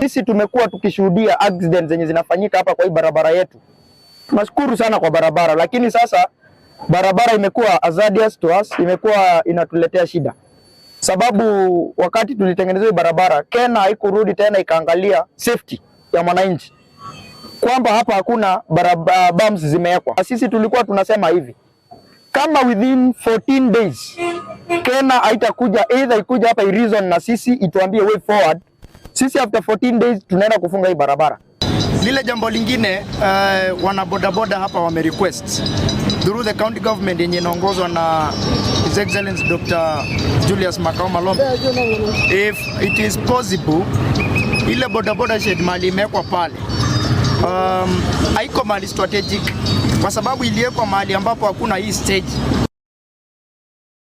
Sisi tumekuwa tukishuhudia accidents zenye zinafanyika hapa kwa hii barabara yetu. Tunashukuru sana kwa barabara, lakini sasa barabara imekuwa hazardous to us, imekuwa inatuletea shida sababu wakati tulitengeneza hii barabara, KeNHA haikurudi tena ikaangalia safety ya mwananchi kwamba hapa hakuna barabara bumps zimewekwa. Sisi tulikuwa tunasema hivi, kama within 14 days KeNHA haitakuja, either ikuja hapa ireason na sisi ituambie way forward, sisi after 14 days tunaenda kufunga hii barabara. Lile jambo lingine, wana bodaboda hapa wame request through the county government yenye inaongozwa na His Excellency Dr. Julius Makau Malombe, if it is possible, ile bodaboda shed mahali imewekwa pale haiko mahali strategic kwa sababu iliwekwa mahali ambapo hakuna hii stage.